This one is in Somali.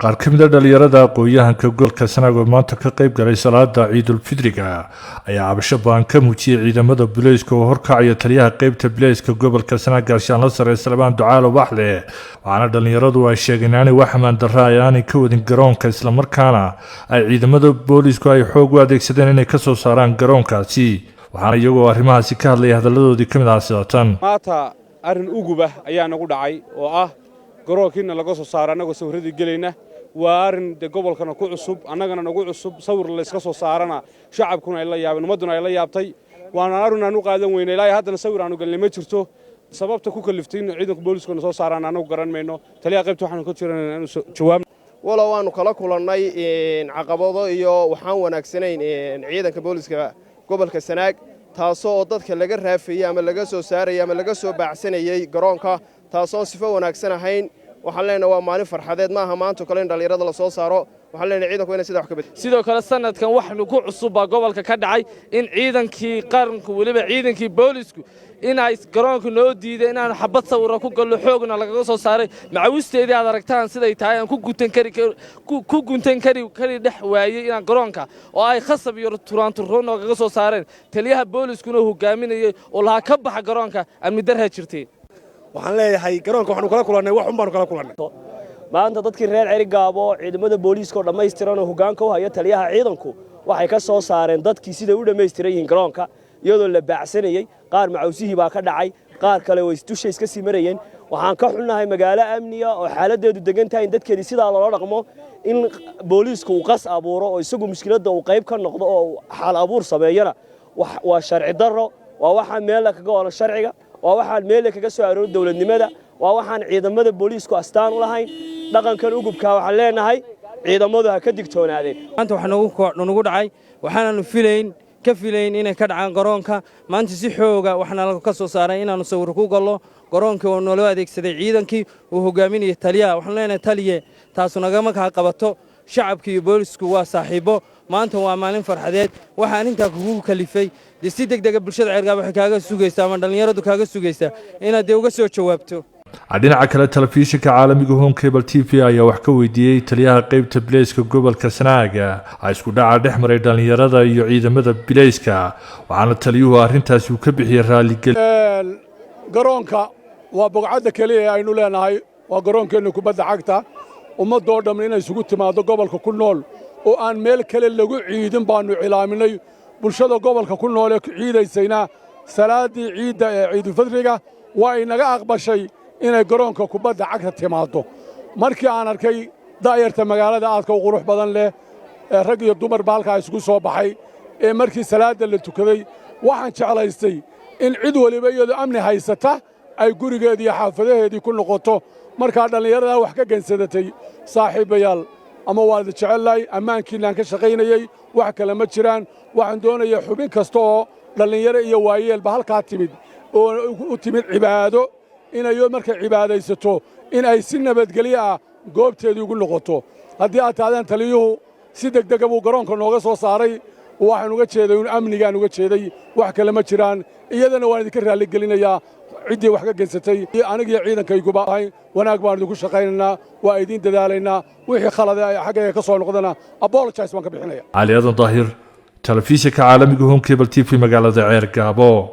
Qaar ka mid a dhalinyarada aqoon-yahanka gobolka Sanaag oo maanta ka qayb galay salaada Ciidulfidriga ayaa cabasho baan ka muujiyey ciidamada bileyska oo horkacaya taliyaha qeybta bileyska gobolka Sanaag, gaashaanla sare Salmaan Ducaalo Baxle. Waxaana dhalinyaradu ay sheegeen inaanay wax ammaan darra ay aanay ka wadin garoonka, islamarkaana ay ciidamada boolisku ay xoog u adeegsadeen inay kasoo saaraan garoonkaasi. Waxaana iyagoo arrimahaasi ka hadlaya hadalladoodii ka mid ahaa sidatan. Maanta arrin ugub ah ayaa nagu dhacay oo ah garoonkiina laga soo saaro annagoo sawirradii gelayna. Waa arrin de gobolkana ku cusub, annagana nagu cusub. Sawir layska soo saarana shacabkuna ay la yaabeen, ummadduna ay la yaabtay. Waana arrin aan u qaadan weyna. Ilaa haddana sawir aanu gelnay ma jirto. Sababta ku kaliftay in ciidanka booliskuna soo saaraan annagu garan mayno. Taliyaha qaybta waxaanu ka jiran inuu jawaab. Walow waannu kala kulannay caqabado iyo waxaan wanaagsanayn ciidanka booliska gobolka Sanaag, taasoo oo dadka laga raafayey ama laga soo saarayey ama laga soo baacsanayey garoonka, taasoon sifo wanaagsan ahayn. Waxaan leenahay, waa maalin farxadeed, maaha maanto kale in dhallinyarada la soo saaro. Waxaan leenahay, ciidanku inay sidaa wax ka bed. Sidoo kale sanadkan waxnu ku cusub baa gobolka ka dhacay in ciidankii qaranku, weliba ciidankii boolisku, in ay garoonka noo diiday inaanu xabad sawira ku gallo, xoogna lagaga soo saaray. Macawisteedii aad aragtaan siday tahay aan ku guntan kari dhex waayey inaan garoonka oo ay khasab iyo turaanturro noogaga soo saareen, taliyaha booliskuna hogaaminayey oo lahaa ka baxa garoonka. Amni darraa jirtay. Waxaan leeyahay, garoonka waxaanu kala kulannay wax un baanu kala kulannay. Maanta dadkii reer Cerigaabo, ciidamada booliiska oo dhammaystiran oo hoggaanka u haya taliyaha ciidanku waxay ka soo saareen dadkii siday u dhammaystiran yihiin garoonka, iyadoo la baacsanayey. Qaar macawsihii baa ka dhacay, qaar kale way dusha iska sii marayeen. Waxaan ka xunnahay magaalo amniya oo xaaladdeedu degan tahay in dadkeedii sidaa loola dhaqmo, in booliisku uu qas abuuro oo isagu mushkiladda uu qayb ka noqdo oo xaal abuur sameeyana waa sharci darro. Waa waxaan meella kaga olan sharciga, waa waxaan meelle kaga soo aroorin dowladnimada, waa waxaan ciidamada booliisku astaan u lahayn. Dhaqankan ugubkaa waxaan leenahay, ciidamadu ha ka digtoonaadeen. Maanta waxaa nagu dhacay waxaanaanu filayn ka filayn inay ka dhacaan garoonka. Maanta si xooga waxaana ka soo saaray inaannu sawir ku gallo garoonkii oo naloo adeegsaday ciidankii uu hogaaminayay taliyaha. Waxaanu leenahay, taliye, taasu nagama kaa qabato. Shacabka iyo boolisku waa saaxiibbo. Maanta waa maalin farxadeed. Waxaa arrintaa kugu kalifay dee si deg dega bulshada Ceergaab waxay kaaga sugaysaa ama dhallinyaradu kaaga sugaysaa inaad dee uga soo jawaabto. Dhinaca kale, telefishinka caalamiga Home Cable TV ayaa wax ka weydiiyey taliyaha qeybta bileyska gobolka Sanaaga isku dhaca dhex maray dhallinyarada iyo ciidamada bileyska, waxaana taliyuhu arrintaasi uu ka bixiyey raalligeli. Garoonka waa bogcadda keliya ee aynu leenahay, waa garoonkeenna kubadda cagta. Ummaddoo dhamm inay isugu timaaddo gobolka ku nool oo aan meel kale lagu ciidin baannu cilaaminay. Bulshada gobolka ku nool ee ciidaysayna salaaddii ciidda ee ciidulfadriga waa inaga aqbashay inay garoonka kubadda cagta timaaddo. Markii aan arkay da'yarta magaalada aadka u qurux badan leh ee rag iyo dumarba halkaa isugu soo baxay ee markii salaadda la tukaday, waxaan jeclaystay in cid weliba iyadoo amni haysata ay gurigeedii iyo xaafadaheedii ku noqoto. Markaa dhallinyaradaa wax ka gansadatay, saaxiibbayaal, ama waa idin jecellahay, ammaankiinaan ka shaqaynayey, wax kale ma jiraan. Waxaan doonayaa xubin kasta oo dhallinyaro iyo waayeelba halkaa timid oo u timid cibaado inayo markay cibaadaysato in ay si nabadgelyo ah goobteedii ugu noqoto. Haddii aad tahdeen taliyuhu si degdega buu garoonka nooga soo saaray, waxaan uga jeeday un amnigaan uga jeeday, wax kale ma jiraan. Iyadana waan idinka raalligelinayaa ciddii wax ka gensatay. Anigiyo ciidankayguba wanaag baan idinku shaqaynaynaa, waa idiin dadaalaynaa. Wixii khalade ay xaggayga ka soo noqdana apologize baan ka bixinaya. Cali Adan Daahir, telefishinka caalamiga Home Cable TV, magaalada Ceergaabo.